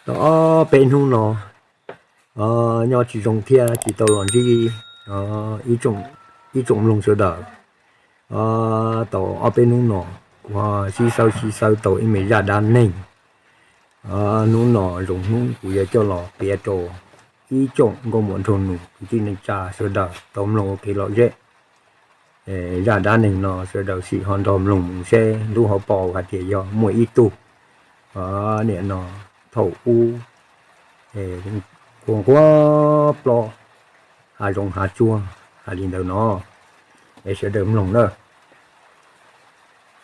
Tau ob peb hnub no nyob tsis zoo thiab tsis tau los ntsib ib tsoom mloog sawv daws. Tau ob peb hnub no kuv ho sib xawb sib xawb tau ib me zaj dab neeg. Hnub no zoo hnub kuv yuav coj los piav rau ib tsoom nkauj muam nraug nus kwv tij neej tsa sawv daws tau mloog ua kev lom zem. Zaj dab neeg no sawv daws sim ho nrog mloog mus seb lub hauv paus hais tias yog muaj ib tug, nim no thaum ub nquag nquag plob hav zoov hav tsuag, hais li ntawd no, es sawv daws mloog na.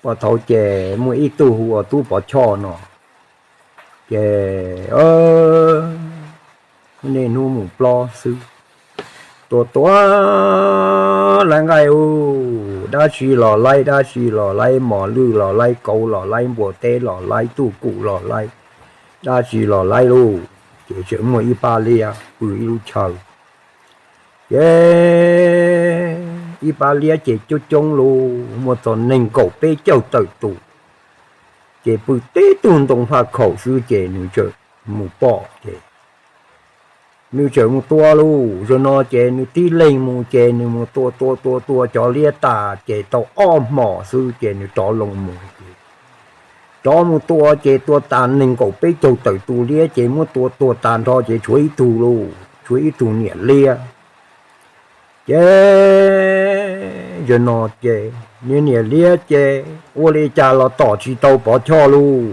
Puag thaum ub ces muaj ib tug hu ua Tub Pov Choj no, ces niaj hnub mus plob xwb, tua tua laib nqaij ub, dab tsi los laib, dab tsi los laib, mos lwj los laib, kauv los laib, npua teb los laib, tuj kum los laib, dab tsi los laib lauj. Ces tseem muaj ib pab liab pw ib lub chaw, ces ib pab liab ces coob coob lauj, muaj txog nees nkaum peb caug tawm tus, ces pw tib tug ntoo faj khaum xwb ces nws txawm mus pom ces nws txawm mus tua lauj. Zaum no ces nws tib leeg mus ces nws mus tua tua tua tua cov liab tas ces tau ob hmos xwb ces nws rov loo mus ces rov mus tua ces tua tas nees nkaum peb caug tawm tus liab ces muab tua tuag tas nrho ces tshuav ib tug lauj, tshuav ib tug niam liab. Ces zaum no ces niag niam liab ces ua li cas los tom tsis tau Pov Choj lauj.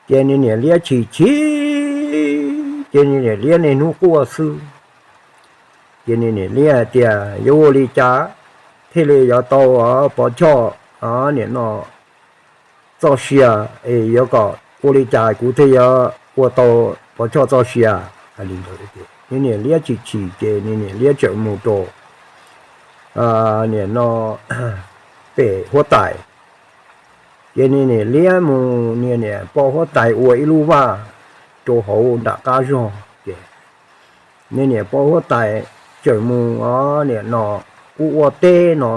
Ces niag niam liab chim chim, ces niag niam liab niaj hnub quaj xwb. Ces niag niam liab hais tias yuav ua li cas thiaj li yuav tau Pov Choj nim no txoj sia, es yuav kom ua li cas kuv thiaj yuav ua tau Pov Choj txoj sia. Hais li ntawd ces niag niam liab chim chim ces niag niam liab txawm mus rau nim no pem huab tais. Ces niag niam liab mus, niag niam poj huab tais ua ib lub vaj rau hauv nram qab zog ces niag niam poj huab tais txawm mus nim no kuj ua teb no,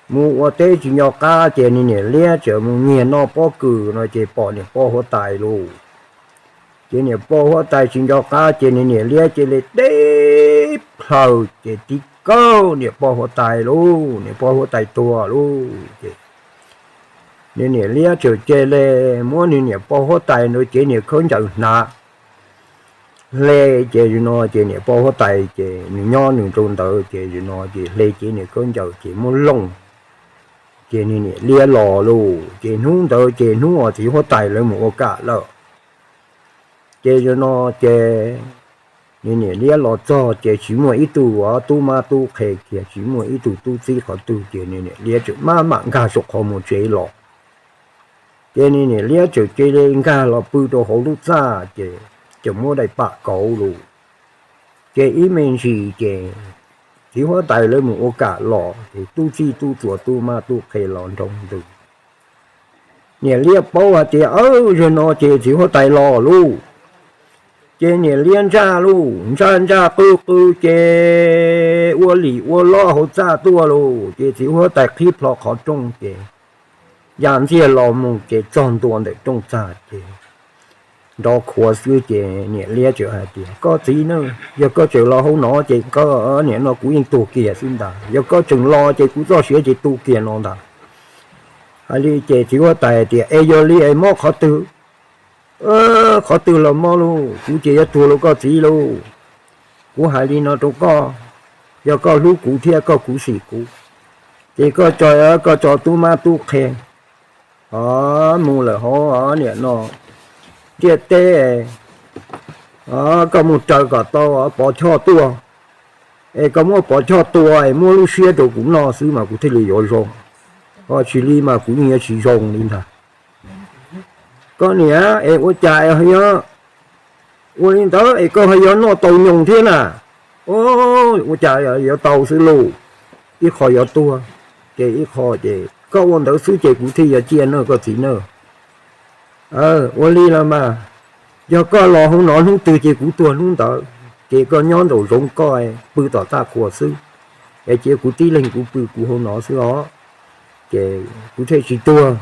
mus ua teb tsis nco qab ces niag niam liab txawm mus nyiag noj pob kws no ces pom niam poj huab tais lauj. Ces niam poj huab tais tsis nco qab ces niag niam liab cia li teb plhaws ces tib kaug niam poj huab tais lauj, niam poj huab tais tuag lauj. Ces niag niam liab txawm cia li muab niag niam poj huab tais ntawd cev niag khaub ncaws hnav hle, ces zaum no ces niam poj huab tais ces nws nyob nws rau ntawd ces zaum no ces hle cev niag khaub ncaws ces muab looj, ces niag niam liab los lauj. Ces hnub ntawd ces hnub uas txiv huab tais lawv mus ua kam lawm. Ces zaum no ces niag niam liab los txog ces tsis muaj ib tug tub mab tub qhe kiag, tsis muaj ib tug tub txib qhov twg ces niag niam liab txawm maj mam nkag saum qhov muag tsev los. Ces niag niam liab txawm cia li nkag los pw rau hauv lub txaj ces txawm muab daim pam kauv lauj. Ces ib me ntsis ces txiv huab tais lawv mus ua kam los ces tub txib tub txuas tub mab tub qhe los nroo ntws. Niam liab paub hais tias, aw, zaum no ces txiv huab tais los lauj. Ces niam liab ntsaj lauj, ntsaj ntsaj qw qw ces ua lim ua lob hauv txaj tuaj lauj. Ces txiv huab tais qhib plho qhov rooj ces ya ntxiag los mus ces txog ntua ntawm rooj txag ces nrov khuav xwb ces niam liab txawm hais tias, koj txiv na, yog koj tseem los hauv no ces koj, nim no kuv yeej tuag kiag xwb ntag. Yog koj tseem los ces kuv txoj sia ces tu kiag no ntag. Hais li ces txiv huab tais tias, es yog li es mob qhov twg? Qhov twg los mob lauj, kuv ces yuav tuag lauj koj txiv lauj. Kuv hais li no rau koj, yog koj hlub kuv thiab koj khuv xim kuv, ces koj tso, koj tso tub mab tub qhe mus lawm hauv nim no ntiaj teb, koj mus raws kom tau Pov Choj tuaj, es koj muab Pov Choj tua es muab lub siab rau kuv noj xwb mas kuv thiaj li yuav zoo, ho tsis li mas kuv yeej yuav tsis zoo li ntag. Koj niam, es ua cas yog ua li ntawd es koj ho yuav noj tau nyoos thiab na? Ua cas yuav tau xwb lauj, ib qho yuav tuag, ces ib qho ces koj ua ntawd xwb ces kuv thiaj yuav ciaj na koj txiv na. Ua li los mas, yog koj los hauv no hnub twg ces kuv tuag hnub ntawd, ces koj nyob nraum zoov koj pw tom txaj qhua xwb, es cia kuv tib leeg kuv pw kuv hauv no xwb os, ces kuv thiaj tsis tuag.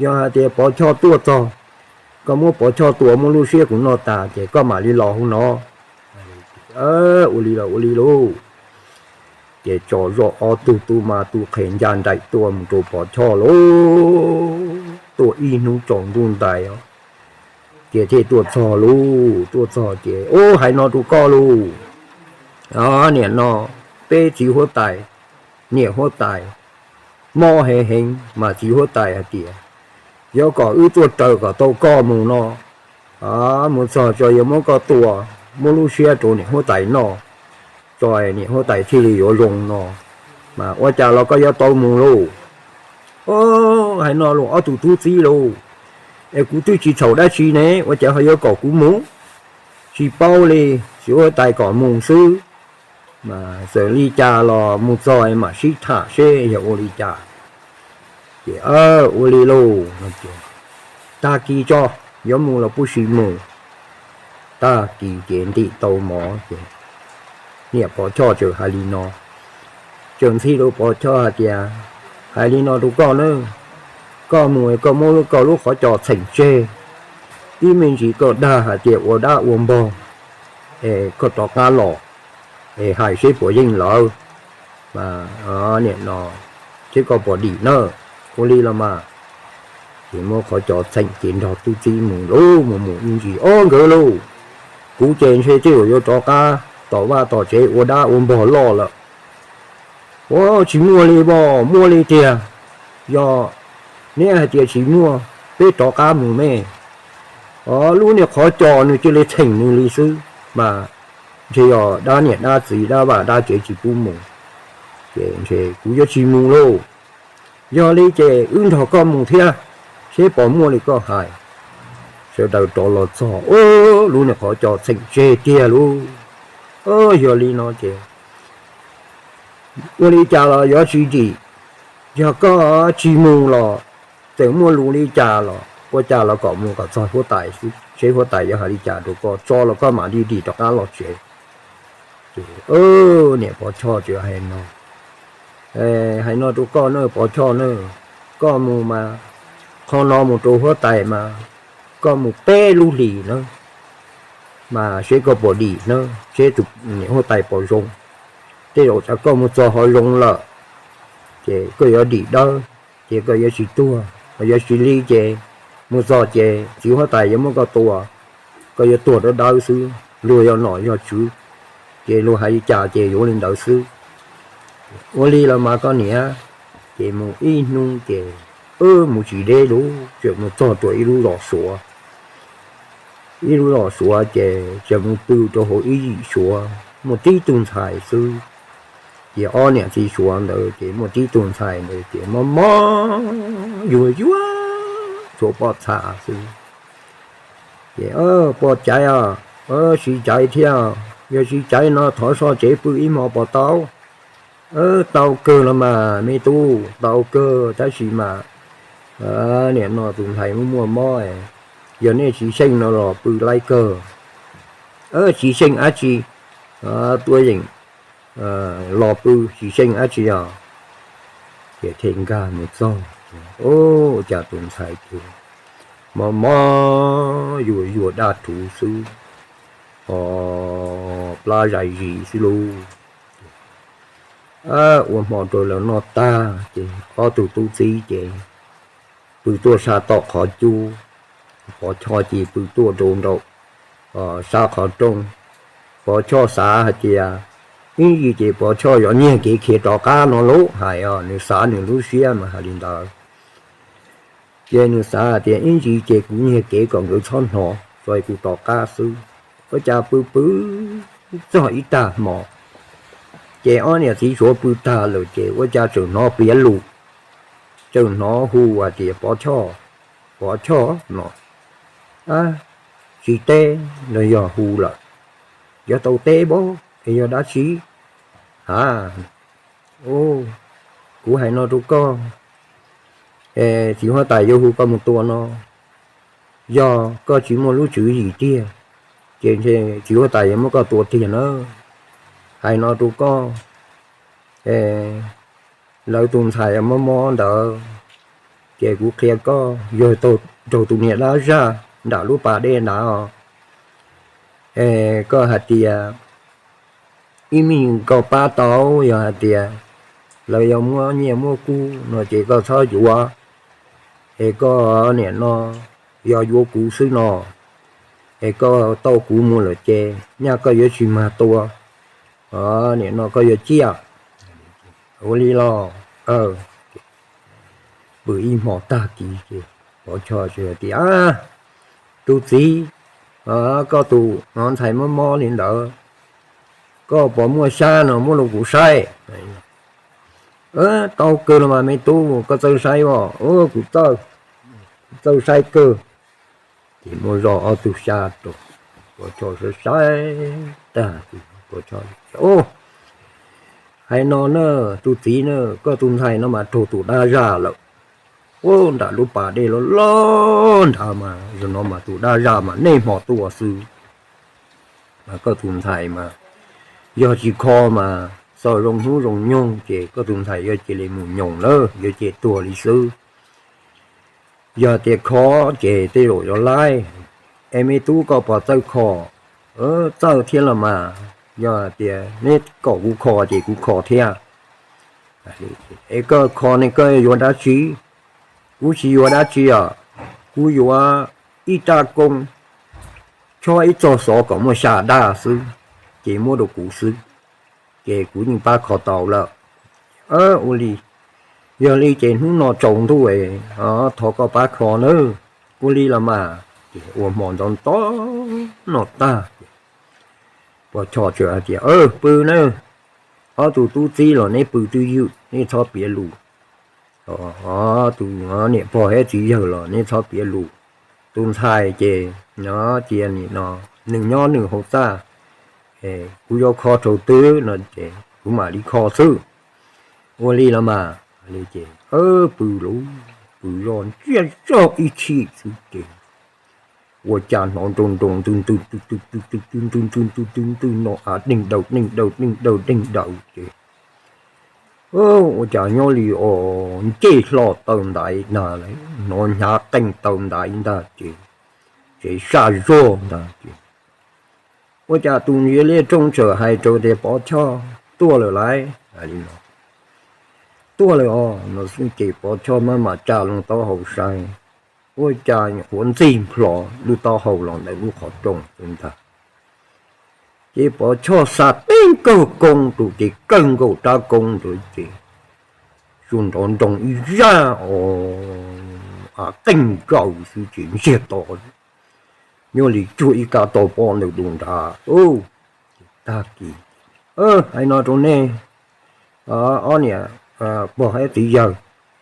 Yog hais tias Pov Choj tuaj txog, Koj muab Pov Choj tua muab lub siab kuv noj tas ces koj mam li los hauv no. Ua li los ua li lauj. Ces tso zoj ob tug tub mas tus qhev ncaj nraim tuaj mus rau Pov Choj lauj. Tuaj ib hnub tsaus ntuj ntais os, ces thiaj tuaj txog lauj. Tuaj txog ces, Ub, hais no rau koj lauj, niam no peb txiv huab tais, niam huab tais mob heev heev mas txiv huab tais hais tias yuav kom wb tuaj raws kom tau koj mus no. Mus txog tso yuav muab koj tua, muab lub siab rau niam huab tais noj, tso niam huab tais thiaj li yuav zoo no. Mas ua cas los koj yuav tau mus lauj? Hais no los ob tug tub txib lauj, es kuv twb tsis txhaum dab tsi ne, ua cas ho yuav kom kuv mus? Tsis paub li, txiv huab tais kom mus xwb. Mas txawm li cas los mus txog mam sib tham seb yog ua li cas. Ces ua li lauj, tag kis tso, yuav mus los pub sim mus. Tag kis ces ntim tau mov ces niam Pov Choj tseem hais li no, tseem ntxhi rau Pov Choj hais tias, Hais li no rau koj na, koj mus es koj muab koj lub qhov cos txheem tseg, ib me ntsis koj dag hais tias ua dab ua npog es koj rov qab los, es hais seb puas yeej lawv. Mas nim no thiab koj puas dim na, ua li los mas. Ces muab qhov cos txheem ces nrog tub txib mus lauj. Mus mus ib ntsis, Ob nkawd lauj, kuv ces ntshe tej zaum yuav rov qab tom vaj tom tsev ua dab ua npog loj lawm. Ua tsis muaj li os, muaj li tiag. Yog neb hais tias tsis muaj, peb rov qab mus me. Os, lub niag qhov cos nws cia li txheem nws li xwb mas, ntshe yog dab niam dab txiv dab vaj dab tsev tsis pub mus, ces ntshe kuv yuav tsis mus lauj. Yog li ces wb nrog koj mus thiab, seb puas muaj li koj hais. Sawv daws rov los txog, lub niag qhov cos txheem tseg tiag lauj. Yog li no ces ua li cas los yuav tsis dim, yog koj tsis mus los txawm muaj lus li cas los ua cas los kom mus kom txog huab tais xwb, seb huab tais yuav hais li cas rau koj, tso los koj mam li dim rov qab los tsev. Ces niam Pov Choj tseem hais no, Hais no rau koj na Pov Choj na, koj mus mas, qhov no mus rau huab tais mas koj mus peb lub hlis na, mas seb koj puas dim na, seb tus niam huab tais puas zoo. Tej zaum tsam koj mus txog ho zoo lawm, ces koj yuav dim dawb, ces koj yuav tsis tuag, ho yog tsis li ces mus txog ces txiv huab tais yuav muab koj tua, koj yuav tuag dawb dawb xwb, luag yog nom yog tswv, ces luag hais li cas ces yuav li ntawd xwb. Ua li los mas koj niam. Ces mus ib hnub ces mus tsis deb lub, tseem mus txog rau ib lub zos Suav. Ib lub zos Suav ces tseem mus pw rau hauv ib yim Suav muaj tib tug ntxhais xwb. Ces ob niam txiv Suav ntawd ces muaj tib tug ntxhais ntawd ces mob mob yuag yuag tshuav pob txha xwb. Ces, Pom caiv os, tsis caiv thiab, yog tsis caiv no thov soj tsev pw ib hmo puas tau? Tau kawg los mas me tub, tau kawg tab sis mas nim no tus ntxhais muaj muaj mob, yog nej tsis xyeej no los pw laib kawg. Tsis xyeej dab tsi, tuaj yeem los pw, tsis xyeej dab tsi os. Ces thiaj nkag mus txog, ua cas tus ntxhais ces mob mob yuag yuag daj rhuv xwb, ho plab zais zis xwb lauj. Ua hmo rau lawv noj tag ces ob tug tub txib ces pw tuaj sab tom qhov cub, Pov Choj ces pw tuaj rau nraum sab qhov rooj. Pov Choj xav hais tias ib ntsis ces Pov Choj yuav nyiag kev khiav rov qab no lauj, hais os, nws xav nws lub siab mas hais li ntawd. Ces nws xav hais tias ib ntsis ces kuv nyiag kev kom nkawd txhob hnov, tso kuv rov qab xwb. Ua cas pw pw txog ib tag hmo, ces ob niam txiv Suav pw tag lawm ces ua cas tseem hnov piav lus, tseem hnov hu hais tias, Pov Choj, Pov Choj no. Tsis teb los yog hu lawm, yuav tau teb pab es yog dab tsi? Ha, kuv hais no rau koj, txiv huab tais yuav hu koj mus tua no, yog koj tsis muaj lub tswv yim tiag, ces ntshe txiv huab tais yuav muab koj tua tiag na. Hais no rau koj, lawv tus ntxhais mob mob ntawd, ces kuv qhia koj yog raug tus niam dab zaj nram lub pas dej nrad os. Es koj hais tias ib me ntsis koj pab tau, yog hais tias lawv yuav muab nyiaj muab kub no ces koj txhob yuav, es koj niam no yog yuav kuv xwb no, es koj tau kuv mus lawm ces nyaj koj yuav tsis mag tua, niam no koj yuav ciaj. Ua li los pw ib hmo tag kis ces Pov Choj tias, Tus txiv, koj tus ntxhais mob mob li ntawd, koj puas muaj xyab no muab rau kuv saib? Tau kawg los mas me tub, koj txawj saib os. Kuv txawj, txawj saib kawg. Ces muab zoj ob tug xyab rau, Pov Choj saib saib tag, Pov Choj, Hais no na, tus txiv na, koj tus ntxhais no mas raug tus dab zaj lawm. Ua nram lub pas dej loj loj nrad mas, zaum no mas tus dab zaj mas niaj hmo tuaj xwb. Mas koj tus ntxhais mas yog tsis kho mas txog zoo hnub zoo nyoog ces koj tus ntxhais yuav cia li mus nyoos lawm, yuav cia li tuag li xwb. Yog tias kho ces tej zaum yuav laib. Es me tub, koj puas txawj kho? Txawj thiab los mas. Yog tias neb kom kuv kho ces kuv kho thiab. Es koj kho ne koj yuav dab tsi? Kuv tsis yuav dab tsi os, kuv yuav ib rab koob chob ib txoj xov kom muaj xya daj xwb, ces muab rau kuv xwb, ces kuv yeej pab kho tau lawm. Ua li, yog li ces hnub no tsaus ntuj, thov koj pab kho nawb. Ua li los mas. Ces ua hmo ntxov ntxov no tag, Pov Choj hais tias, Pw nawb, ob tug tub txib los neb pw twj ywm, neb txhob piav lus. Tus niam pog thiab txiv yawg los neb txhob piav lus. Tus ntxhais ces nyob cia nim no, nws nyob nws hauv txaj, kuv yuav kho rau twg no ces kuv mam li kho xwb. Ua li los mas. Ces pw lawm, pw zoj ntsia zog ib chim xwb ces ua cas hnov nroo nroo ntws ntws ntws ntws ntws ntws ntws ntws ntws ntws no, av deej daws deej daws deej daws deej daws ces ua cas nyob li os, ncej hlo taw ntaiv ntag, hnov hnyav qeej taw ntaiv ntag ces tsev saj zog ntag ces ua cas tus ntsia liaj rooj txawm hais rau tias, Pov Choj tuaj lawm lauj. Tuaj lawm os no xwb ces Pov Choj maj mam tsa loo taub hau saib, ua cas nyuam qhuav ntxig nplho lub taub hau los ntawm lub qhov rooj xwb ntag. Ces Pov Choj xa tib nkaug koob rau ces kawg nkaus rab koob ntawd ces tsuas nrov nroo ib zaj os, av qeej nkaus xwb ces ntsiag to, nyob li cuag ib kab toj pob ntawd rau nrad. Tag kis, hais no rau nej ob niam pog thiab txiv yawg,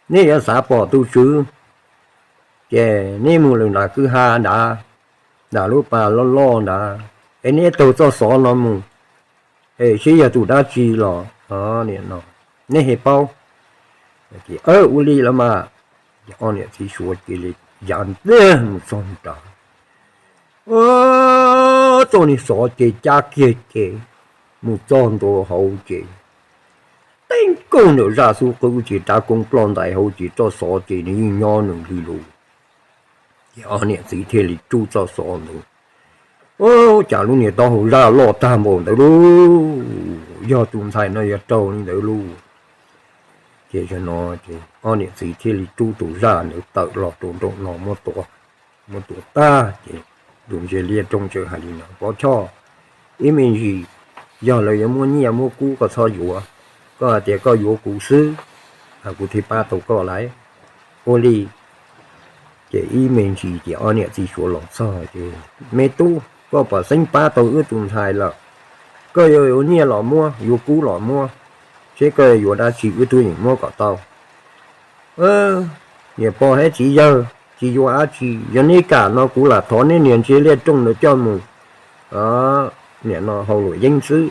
neb yuav xav pom tus tswv ces neb mus lawm nram kwj ha nrad, nram lub pas loj loj nrad, es neb taug txoj xov no mus, es seb yog tus dab tsi los neb hais paub. Ua li los mas, ob niam txiv suav cia li yav ntag mus txog nrad, txoj niag xov ces cab kiag ces mus txog ntua hauv ces tib nkaug ntawm zaj xub qwb ces rab koob ploj ntais hauv ces txoj xov ces nws yeej nyob nws li lus. Ces ob niam txiv thiaj li rub txoj xov ntawd. Ua cas lub niag taub hau zaj loj tag npaum ntawd lauj, yog tus ntxhais no yog raug li ntawd lauj. Ces no ces ob niam txiv thiaj li rub tus zaj ntawd tawm los rau nraum no muab tua. Muab tua tag ces tus ntsia liaj rooj txawm hais li no, Pov Choj, ib me ntsis yog lawv yuav muab nyiaj muab kub koj txhob yuav, koj hais tias koj yuav kuv xwb, kuv thiaj pab tau koj lauj. Ua li ces ib me ntsis ces ob niam txiv suav los txog ces, Me tub, koj pom xeeb pab tau wb tus ntxhais lawm, koj yuav yuav nyiaj los muab, yuav kub los muab, seb koj yuav dab tsi wb twb yeem muab kom tau. Niam pog thiab txiv yawg, tsis yuav dab tsi, yog neb kam no kuv lam thov neb niag ntsia liaj rooj ntawd coj mus, niam no hau luam yeeb xwb.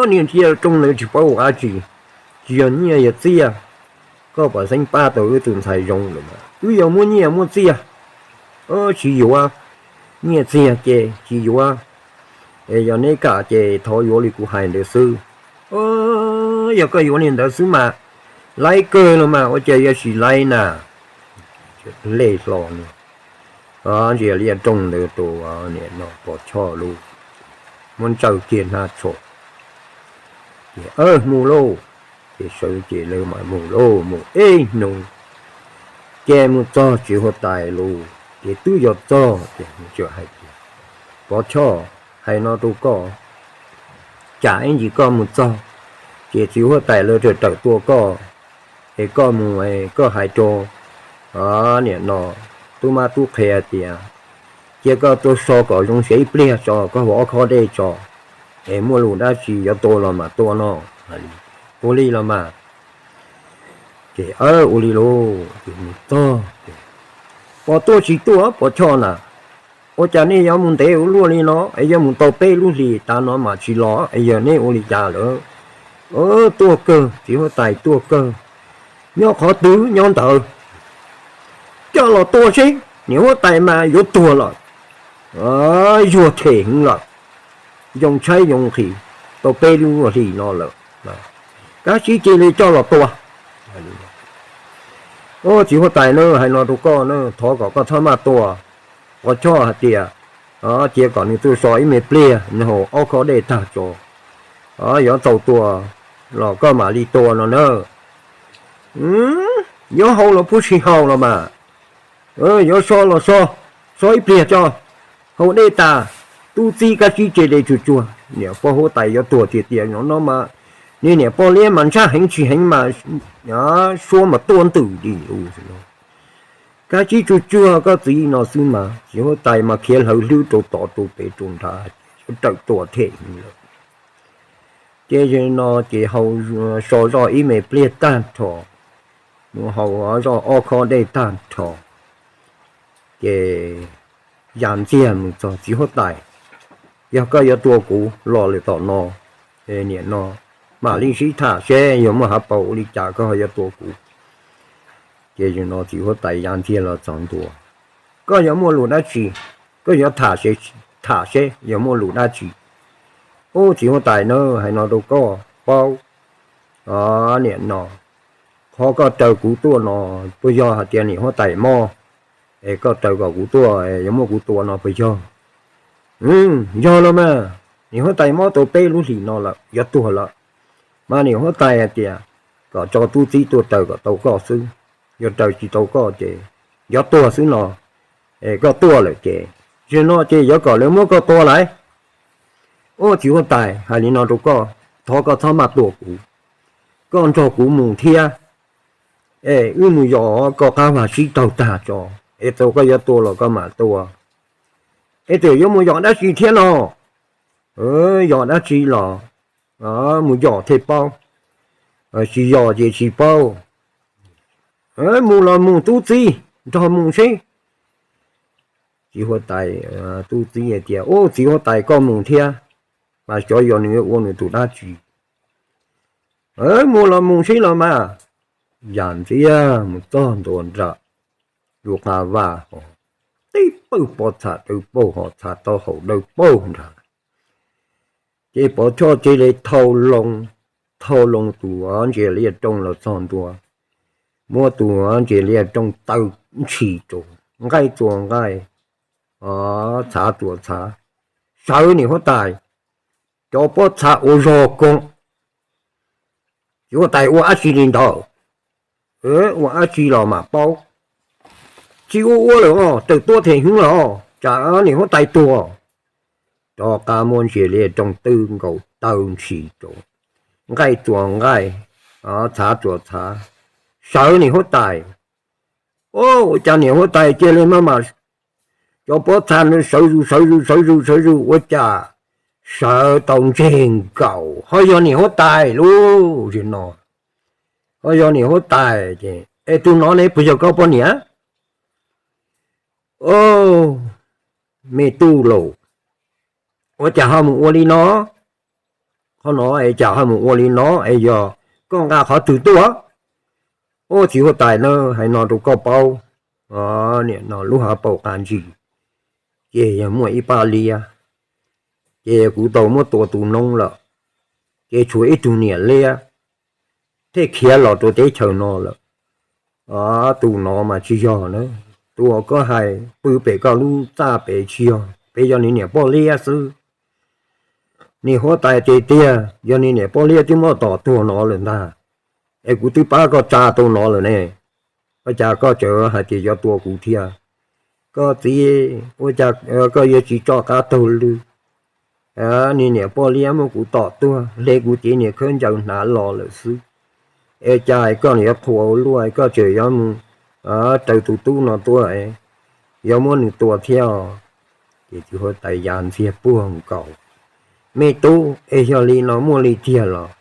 Niag ntsia rooj ntawd tsis paub ua dab tsi, tsis yog nyiaj yog txiaj, koj pom xeeb pab tau wb tus ntxhais zoo lawm, wb yuav muab nyiaj muab txiaj. Tsis yuav, nyiaj txiag ces tsis yuav, yog neb kam ces thov yuav li kuv hais ntawd xwb. Yog koj yuav li ntawd xwb mas, laib kawg los mas, ua cas yuav tsis laib na. Lej hlo no, ntsia liaj rooj ntawd rau niam no Pov Choj lub, muab ntsaws kiag hnab tsho, ces mus lauj. Ces sawv ces lawv mas mus lauj, mus ib hnub, ces mus txog txiv huab tais lub, ces twb yuav txog ces hais tias, Pov Choj, hais no rau koj, tsam ib ntsis koj mus txog, ces txiv huab tais lawv tawm tua koj, es koj mus koj hais rau niam no tub mab tub qhe tias, cia koj tuaj so kom zoo siab ib pliag tso, koj hu ob khob dej tso, es muaj lus dab tsi yuav tua los mam tua no. Ua li los mas. Ces ua li lauj, ces mus txog, Pov tuaj tsis tuaj Pov Choj na, ua cas nej yuav mus ntev ua luaj li no es yuav mus tau peb lub hlis tas no mam tsis los es yog neb ua li cas lawm? Tuaj kawg, txiv huab tais, tuaj kawg, nyob qhov twg nyob ntawd, coj los tua seb, niam huab tais mas yuav tuag lawm, yuag them heev lawm, yoo tshaib yoo nqhis tau peb lub hlis no lawm, kab tsib cia li coj los tua. Txiv huab tais na, hais no rau koj na, thov kom koj txhob maj tua. Pov Choj hais tias, cia kom nws tuaj so ib me pliag, nws haus ob khob dej tag tso, yuav txaus tua los koj mam li tua no na. Yuav haus los puag tsis haus los mas, yuav so los so, so ib pliag tso, haus dej tas, tub txib kab tsib cia li tsuag tsuag. Niam poj huab tais yuav tuag tiag tiag no mas, niag niam poj liab mas ntsaj heev tsis heev mas suab mas tuaj ntws li. Kab tsib tsuag tsuag koj txiv no xwb mas, txiv huab tais mas khiav hlawv hlwb rau tod rau pem rau nrad, yuav rawm tua them lawm. Ces no ces haus, so zoj ib me pliag tag nrho, mus haus zoj ob khob dej tag nrho, ces ya ntxiag mus txog, txiv huab tais, yog koj yuav tua kuv los lawm tom no, niam no mam li sib tham seb yog muaj hav paus ua li cas koj ho yuav tua kuv. Ces no txiv huab tais ya ntxiag los txog ntua, koj yuav muaj lus dab tsi, koj yuav tham seb yog muaj lus dab tsi. Ub, txiv huab tais na, hais no rau koj paub, niam no, qhov koj raws kuv tuaj no, puas yog hais tias niam huab tais mob es koj raws kom kuv tuaj yuav muab kuv tua no puas yog? Yog los mas, niam huab tais mob tau peb lub hlis no lawm, yuav tuag lawm, mas niam huab tais hais tias kom tso tub txib tuaj raws kom tau koj xwb, yog raws tsis tau koj ces yuav tuag xwb no, es koj tuaj lawm ces, zaum no ces yuav kom lawv muab koj tua lauj. Ub, txiv huab tais, hais li no rau koj, thov koj txhob maj tua kuv, koj nrog kuv mus thiab, es wb mus yos koj qab vag sib taug tag tso, es txawm koj yuav tua los koj mam tua. Es txawm yuav mus yos dab tsi thiab no? Yos dab tsi los mus yos thiaj paub, tsis yos ces tsis paub. Mus los mus tub txib, nrog mus seb. Txiv huab tais, tub txib hais tias, ub, txiv huab tais koj mus thiab, mas xyov yog nws ua nws tus dab tsi. Mus los mus seb los mas. Ya ntxiag mus txog ntua nram lub qab vag, tib pawg pob txha dawb paug, ho txha taub hau dawb paug nrag. Ces Pov Choj cia li thau loo, thau loo tus ntsia liaj rooj los txog ntua, muab tus ntsia liaj rooj taw ntshis rau, nqaij txuas nqaij, txhav txuas txhav, sawv niam huab tais, cov pob txha ua zog koog. Txiv huab tais, ua dab tsi li ntawd? Ua dab tsi los mam paub. Tsis ua ua lawm os, tawm tuaj them hwv los, tsam niam huab tais tuag. Rov qab muab ntsia liaj rooj twb nkaus taw ntshis rau, nqaij txuas nqaij, txhav txuas txhav, sawv niam huab tais. Ua cas niam huab tais cia li maj mam, cov pob txha sawv zus sawv zus sawv zus sawv zus ua cas sawv tau ntseg nkaus, ho yog niam huab tais lauj. Zaum no ho yog niam huab tais ces, es tus no ne puas yog koj poj niam? Au, me tub laus, ua cas ho mus ua li no? Qhov no es cas ho mus ua li no es yog koj nqa qhov twg tuaj? Ub, txiv huab tais na, hais no rau koj paub, niam no lub hav paus qab ntsis ces yog muaj ib pab liab, ces kuv tau muab tua tu noob lawm, ces tshuav ib tug niam liab thiaj khiav los rau teb chaws no lawm. Tus no mas tsis yog na, Tus uas koj hais pw pem koj lub txaj pem tsis yog, peb yog nws niam poj liab xwb. Niam huab tais tiag tiag, yog nws niam poj liab twb muab tom tuag no lawm ntag, es kuv twb pab koj tsa tau no lawm ne. Ua cas koj tseem hais tias yuav tua kuv thiab? Koj txiv, ua cas koj yuav tsis tso qab taug lw? Nws niam poj liab muab kuv tom tuag, hle kuv cev niag khaub ncaws hnav los lawm xwb. Es cas koj yuav qhuas ua luaj, koj tseem yuav mus raws tus tub no tuaj, yuav muab nws tua thiab? Ces txiv huab tais ya ntxiag puag nkaus. Me tub, es yog li no muaj li tiag los?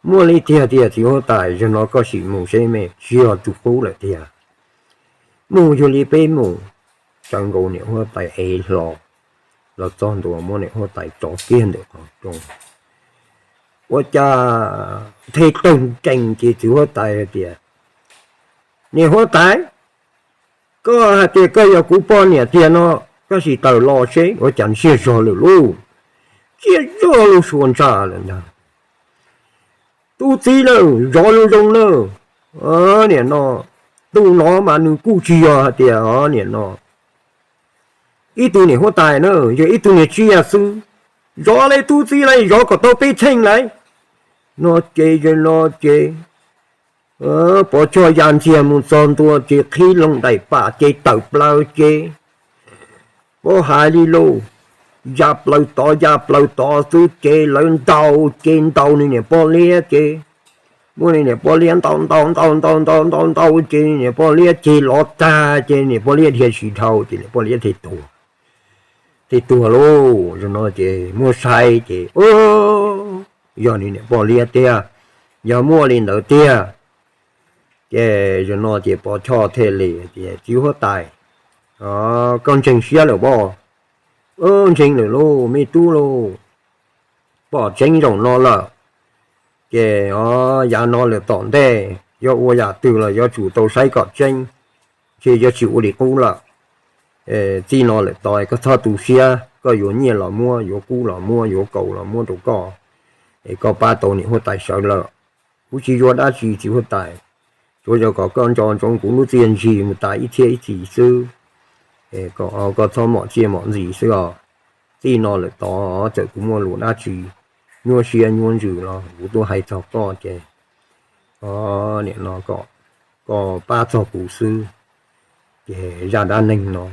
Muaj li tiag tiag txiv huab tais, zaum no koj sim mus seb me, tsis yog tus qub lawm tiag. Mus yog li peb mus. Tsawv nkaus niam huab tais ev hlo los txog ntua muab niam huab tais tso kiag ntawm qhov rooj. Ua cas the tawg nrees ces txiv huab tais hais tias, Niam huab tais, koj hais tias koj yog kuv poj niam tiag no, koj sim tawm los seb. Ua cas ntsiag zog lawm lauj, ntsiag zog lub suab ntsaj lawm ntag. Tub txib lawm, zov zoo zoo na. Nim no, tus no mas nws kuj tsis yog hais tias nim no ib tug niam huab tais na, yog ib tug niag tsiaj xwb. Zov li tub txib li, zov kom tau peb txheej li. No ces, no ces, Pov Choj ya ntxiag mus txog ntua ces qhib loo daim pam ces tawm plaws ces, pov hais li lauj, ya plaws tod ya plaws tod xwb ces lawv ntaus ces ntaus nws niam poj liab ces, muab nws niam poj liab ntaus ntaus ntaus ntaus ntaus ntaus ntaus ces nws niam poj liab ceg lov tag ces niam poj liab dhia tsis dhau ces niam poj liab thiaj tuag. Thiaj tuag lauj. Zaum no ces muab saib ces yog nws niam poj liab tiag, yog muaj li ntawd tiag. Ces zaum no ces Pov Choj thiaj li tias, Txiv huab tais, koj ntseeg siab lawm pob? Ntseeg lawm lauj me tub lauj, pom tseeb zaum no lawm. Ces yav no lawm tom ntej yuav ua yam twg los yuav tsum tau saib kom tseeb, ntshe yuav tsis ua li qub lawm. Txij no lawm tod koj txhob tu siab, koj yuav nyiaj los muab, yuav kub los muab, yuav kaus los muab rau koj, es koj pab tau niam huab tais sawv lawm. Kuv tsis yuav dab tsi txiv huab tais, tsuav yog kom koj nco ntsoov kuv lub txiaj ntsig mus tas ib txhiab ib txhis xwb. Koj txhob mom tsiaj mom ntxis xwb os. Txij no lawm tod txawm kuv muaj lus dab tsi nyuaj siab nyuaj ntsws los kuv tuaj hais txog koj ces nim no koj pab txog kuv xwb. Ces zaj dab neeg no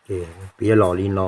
ces piav los li no.